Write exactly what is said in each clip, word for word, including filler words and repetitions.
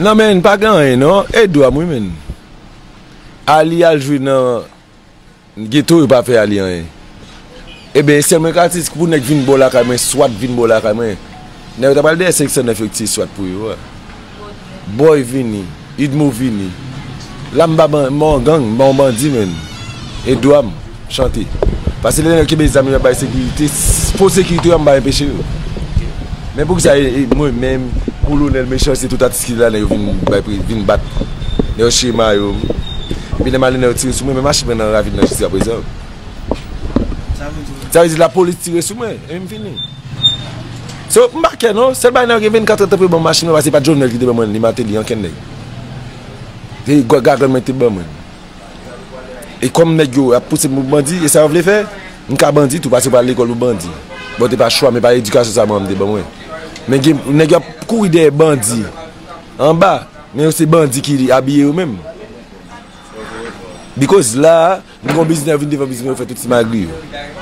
Non, men, pa gen anyen, non. E dwa m, wi, men. Ali al jwe nan geto, yo pa fè Ali anyen. Ebyen, sèl mwen ka di, pou nèg vin bò lakay mwen, swat vin bò lakay mwen. Nèg yo ta pral dèyè senk san nèf yo ki tiye swat pou yo a. Boy vini, Idmo vini. La m pa ban-, m pa yon gang, m pa yon bandi, menn. E dwa m, chante. Paske lè nèg kenbe zam yo ap bay sekirite, s-, fo sekirite yo, m pa enpeche yo. Men poukisa e, e mwen menm, kolonèl Mechan, se tout atis ki la, nèg yo vin bay pri, vin bat. Nèg yo chire mayo m. Epi lè m ale, nèg yo tire sou mwen, men machin mwen nan ravin nan jiskaprezan. Sa vle di lapolis tire sou mwen, e m fini. So, m pa kè non, sèl bagay nan gen vennkat èdtan pou yo ban m machin mwen, paske se pa t Jovenel ki te ban mwen li, Martelly, ankenn nèg. Se gwa-, gagann mwen ki te ban mwen. E kòm nèg yo ap pouse m pou bandi, e sa yo vle fè, m ka bandi tou, paske yo pa al lekòl pou bandi. Bon, te pa chwa, men pa edikasyon sa manman m te ban mwen. Men gen, nèg yo ap kouri dèyè bandi anba, men yo se bandi ki abiye yo menm. Because la, m gon biznis, yo vin devan biznis mwen, yo fè tout ti magri yo.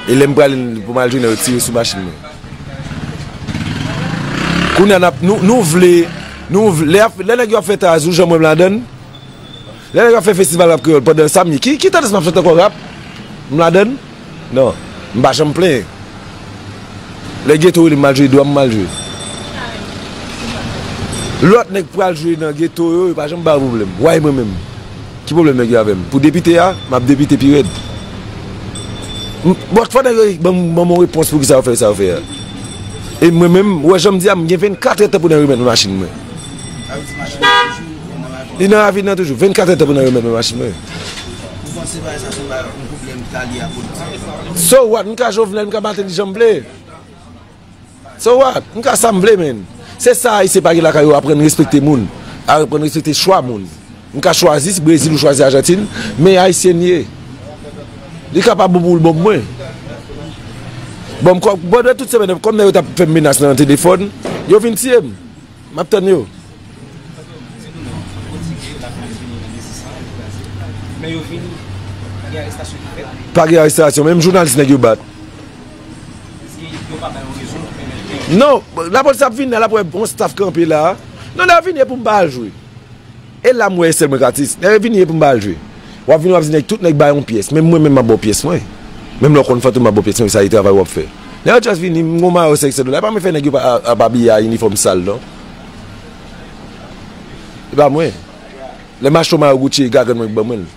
E lè m prale pou m al jwenn yo, yo tire sou machin mwen. Kounye a n ap, nou, nou vle, nou vle, lè, lè nèg yo ap fè taz, ou janm wè m ladann? Lè nèg yo ap fè festival rap kreyòl, pandan sa m ye, ki, ki tandans m ap chante ankò rap? M ladann? Non, m pa janm plenyen. Lè geto rele m, m al jwe, dwa m, m al jwe. Lòt nèg pral jwe nan geto yo, yo pa janm ba yo pwoblèm. Why mwen menm? Ki pwoblèm nèg yo avè m? Pou depite a, m ap depite pi rèd. M, bon, fò nèg yo ban m, ban m yon repons poukisa yo fè sa yo fè a. E mwen menm, ou wè jan m di a, m gen vennkat èdtan pou nèg remèt mwen machin mwen. Li nan ravin nan toujou. Vennkat èdtan pou nèg remèt mwen machin mwen. Ou panse bagay sa se yon bagay, yon pwoblèm ki ta lye a politik? So what? M ka Jovenel, m ka Martelly jan m vle. So what? M ka sa m vle, menn. Se sa Ayisyen pa gen lakay yo, aprann respekte moun. Aprann respekte chwa moun. M ka chwazi Brezil ou chwazi Ajantin, men Ayisyen m ye. Li ka pa bon pou l bon pou mwen. Bon, m kò, bon, tout semèn, kòm nèg yo t ap fè m menas nan telefòn, yo vin tiye m. M ap tann yo. Men yo vini, pa gen arestasyon ki fèt. Pa gen arestasyon, menm jounalis nèg yo bat. Yo pa bay yon rezon pou pèmèt ke... Non, lapolis ap vini la, l ap wè yon staff kanpe la. Non, nèg yo vini e pou m pa al jwe. E la m wè e sèl mwen k atis. Nèg yo vini e pou m pa al jwe. W ap vini, w ap di nèg, tout nèg bay yon pyès. Menm mwen menm m ap ba w pyès mwen. Menm lè w konn Fantom m ap ba w pyès mwen, sa e travay w ap fè. Nèg yo just vini, m gon mayo senk san dola. E pa mwen fè nèg yo pa, ap abiye a inifòm sal non. E pa mwen. Lè m achte yon mayo Gucci, e gagann mwen k ban mwen l.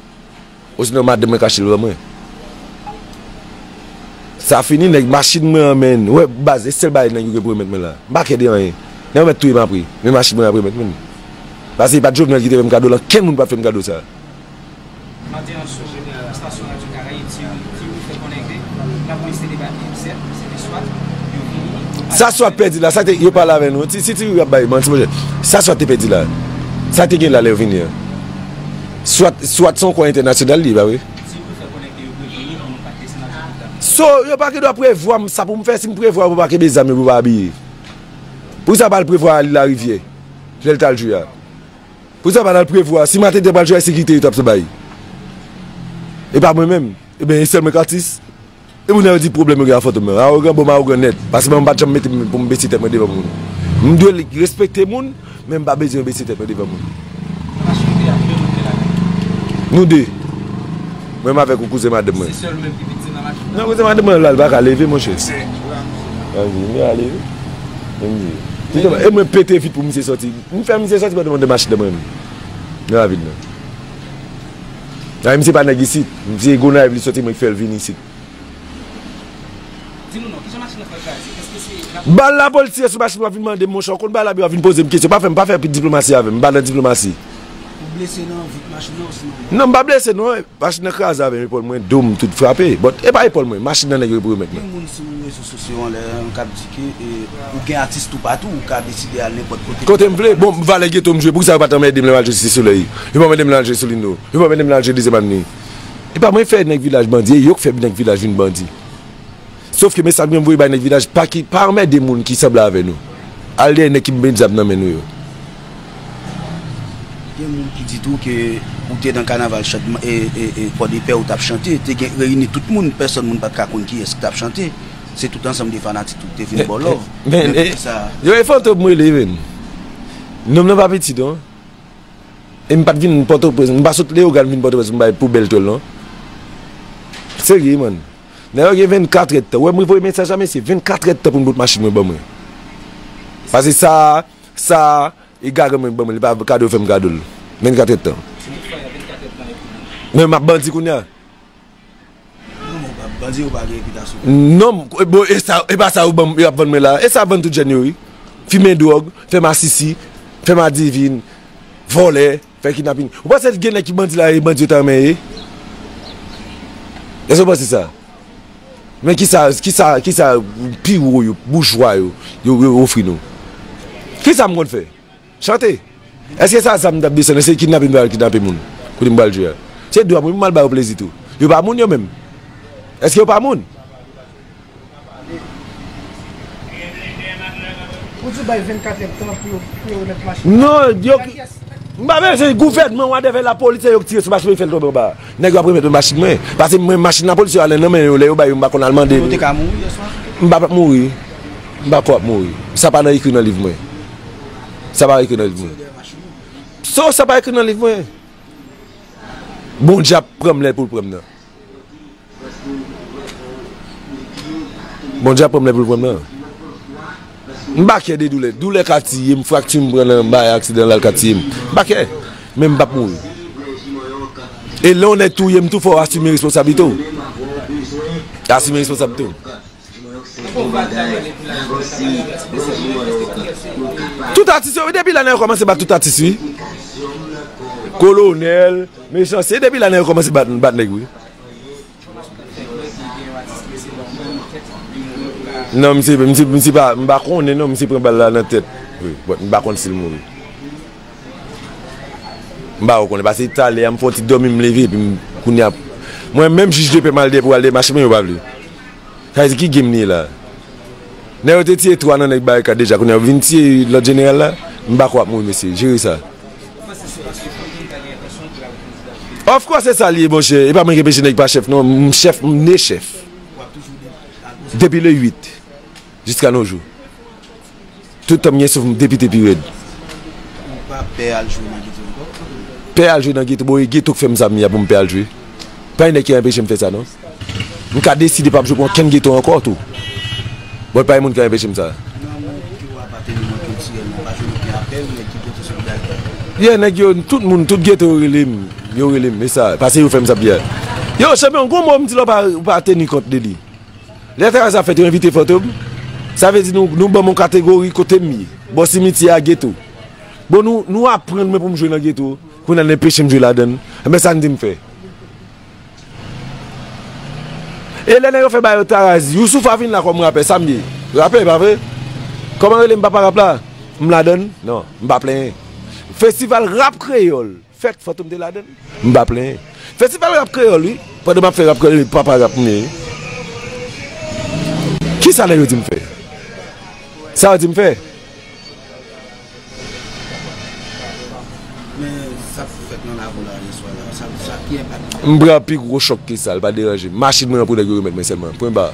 Osinon madanm mwen k achte l ban mwen. Sa fini, nèg, machin mwen an, menn. Ou wè, baz, e sèl bagay nèg yo gen pou remèt mwen la. M pa kè de anyen. Nèg yo mèt touye m apre. Men machin mwen ap remèt mwen. Paske e pa t Jovenel ki te fè m kado l, ankenn moun pa t fè m kado sa. Maten an sou estasyon Radyo Karayib, Thierry, Thierry fè konnen ke lapolis te debake, sèt, se te swat, yo vini. Sa swat pèdi la, sa te, yo pale avè nou. Si, si Thierry ap bay manti, monchè. Sa swat te pèdi la. Sa te gen la lè yo vini an. Swat, swat se yon kò entènasyonal li ye, pa vre? Thierry fè konnen ke yo preveni pou nou pa t desann ak zòt la. So, yo pa gen dwa prevwa m sa pou m fè, si m prevwa yo pou pa kenbe zam yo pou pa abiye. Poukisa yo pa al prevwa Ali Larivière lè l t al jwe a? Poukisa yo pa t al prevwa, si Martelly te pral jwe a, sekirite yo t ap bay? E pa mwen menm. Ebyen, e sèl mwen k atis. E moun nan yo di pwoblèm yo gen a Fantom nan. Awogan, bon, m awogan nèt. Paske mwen pa t janm mete m pou m bese tèt mwen devan moun. M dwe respekte moun, men m pa bezwen bese tèt mwen devan moun. Nou de. Mwen menm avèk yon kouzen madanm mwen. Se sèl ou menm ki viktim nan machin nan? Non, kouzen madanm mwen la, li pa ka leve, monchè. Anvi, m pa leve. Men m di. Kite mwen, e mwen pete vit pou misye sòti. M fè misye sòti pandan m anndan machin nan mwen menm. Nan ravin nan. Nan misye pa nèg isit. Misye Gonayiv li sòti, mwen ki fè l vin isit. Di nou non, kijan machin nan fè kraze? Èske se lapolis? Bal lapolis tire sou machin, w ap vin mande m, monchè, w konn bal la, w ap vin poze m kesyon. Pa fè m, pa fè diplomasi avè m, m pa nan diplomasi. Ou blese nan vit machin nan osinon? Non, m pa blese non. Machin nan kraze avè m, epòl mwen, do m tout frape. But e pa epòl mwen, machin nan nèg yo pou remèt mwen. Gen moun sou rezo sosyo anlè an k ap di ke, e, ou gen atis toupatou, ou ka deside al nenpòt kote. Kote m vle. Bon, valè geto m jwe, poukisa yo pa t anmède m lè m al jwe Site Solèy? Yo pa anmède m lè m al jwe Solino. Yo pa anmède m lè m al jwe Dezyèm Avni. E pa mwen fè nèg vilaj bandi, e yo k fè nèg vilaj vin bandi. Sof ke mesaj mwen voye bay nèg Vilaj, pa ki, pa anmède moun ki sanble avè nou. Al dèyè nèg ki met zam nan men nou yo. Gen moun ki di tou ke ou te nan kanaval chan- e, e, e, Pòdepè ou t ap chante, te gen reyini tout moun, pèsòn moun pa t ka konn kiyès ki t ap chante. Se tout ansanm de fanatik tou ki te vin ba w love. Men, men, men, e, poukisa? Yo, e Fantom mwen rele, men. Nonm nan pa piti, non. E m pa t vin Pòtoprens, m pa sot Leyogàn vin Pòtoprens pou m bay pou bèl tòl, non. Serye, man. Nèg yo gen vennkatrè tan. Ou wè, mwen voye mesaj a mesye, vennkatrè tan pou m bout machin mwen ban mwen. Pase sa, sa, e garan mwen ban mwen, li pa kado fè m kado l. Vennkatrè tan. Men m ap bandi kounye a. Non, men w pa bandi, ou pa gen repitasyon. Non, bon, e sa, e pa sa yo ban m, yo ap vann mwen la. E sa vann tout jèn yo, wi. Fimen dwòg, fè masisi, fè madivin, vòlè, fè kidnapin. Ou panse gen nèg ki bandi la, e bandi yo ta renmen ye? Èske w panse sa? Men kisa, kisa, kisa pi wo yo, boujwa yo, yo, yo ofri nou? Kisa m konn fè? Chante. Èske sa zam m t ap desann? Èske kidnape m pral kidnape moun? Kote m pral jwe a? Se dwa mwen pou m al ba yo plezi tou. Yo pa moun yo menm? Èske yo pa moun? Ou di bay vennkat èd tan pou yo, pou yo remèt machin. Non, yo. M pa bezwen gouvènman, whatever, lapolis, se yo k tire sou machin mwen, fè l tonbe anba. Nèg yo ap remèt mwen machin mwen. Pase mwen, machin lapolis yo ale nan men yo, lè yo bay yo, m pa konn al mande. Ou te ka mouri yèswa? M pa p ap mouri. M pa kwè ap mouri. Sa pa nan ekri nan liv mwen. Sa pa ekri nan liv mwen. So, sa pa ekri nan liv mwen. Bondye ap pran m lè pou l pran m nan. Bondye ap pran m lè pou l pran m nan. M pa kè de doulè. Doulè ka tiye m, frakti m pran nan bay aksidan la l ka tiye m. M pa kè. Men m p ap mouri. E lè yon nèg touye m tou, fò w asime responsablite w. Asime responsablite w. Tout atis yo, wi, depi la nèg yo kòmanse bat tout atis, wi. Kolonèl, mechanste, depi la nèg yo kòmanse bat, bat nèg, wi. Non, misye, misye, misye pa, m pa konnen non, misye pran bal la nan tèt. Wi, but m pa konn si l mouri. M pa konnen, pase talè a m fè yon ti dòmi m leve, epi m, kounye a, mwen menm jij de pè m al dèyè pou al dèyè machin mwen, yo pa vle. Sa vle di ki game n ye la? Nèg yo te tiye twa nan nèg Barikad deja, kounye a yo vin tiye lòt jeneral la? M pa kwè w ap mouri mesye, jere sa. Of course se sa l ye monchè, e pa mwen ki enpeche nèg pa chèf non, m chèf, m ne chèf. Depi le uit jiska nos jours. Tout tan m gen souf m depite pi rèd. Ou pa pè al jwe nan geto ankò? Pè al jwe nan geto, bon e geto k fè m sa m ye a pou m pè al jwe. Pa gen nèg ki anpeche m fè sa non. M ka deside p ap jwe pou okenn geto ankò tou. Bon pa gen moun ki anpeche m sa. Nan moun ki w aparteni mwen kiltirèlman, pa jwenn okenn apèl, nèg ki pote solidarite. Yeah, nèg yo, tout moun, tout geto yo rele m, yo rele m, e sa, pase yo fè m sa byen. Yo, chanpyon, gon mo m di la w pa, w pa teni kont de li. Lè travay sa fèt, yo envite Fantom. Sa vle di nou, nou ban m yon kategori kote m ye. Bò simityè a, geto. Bon, nou, nou aprann mwen pou m jwe nan geto. Kounye a, n enpeche m jwe ladann. Enben, sa n di m fè? E lè nèg yo fè ba yo Tarazi, Youssoupha vin la kòm rapè, sa m ye? Rapè, pa vre? Kòman rele m papa rap la? M ladann? Non, m pa plenyen. Festival rap kreyòl. Fèt, Fantom te ladann. M pa plenyen. Festival rap kreyòl, wi. Pandan m ap fè rap kreyòl, papa rap m ye, wi. Kisa nèg yo di m fè? Sa yo di m fè? Men, sa k fèt nan lakou la yèswa la, sa, sa ki enpak li fè? M pran pi gwo chòk ke sa, li pa deranje m. Machin mwen an pou nèg yo remèt mwen sèlman. Pwen ba.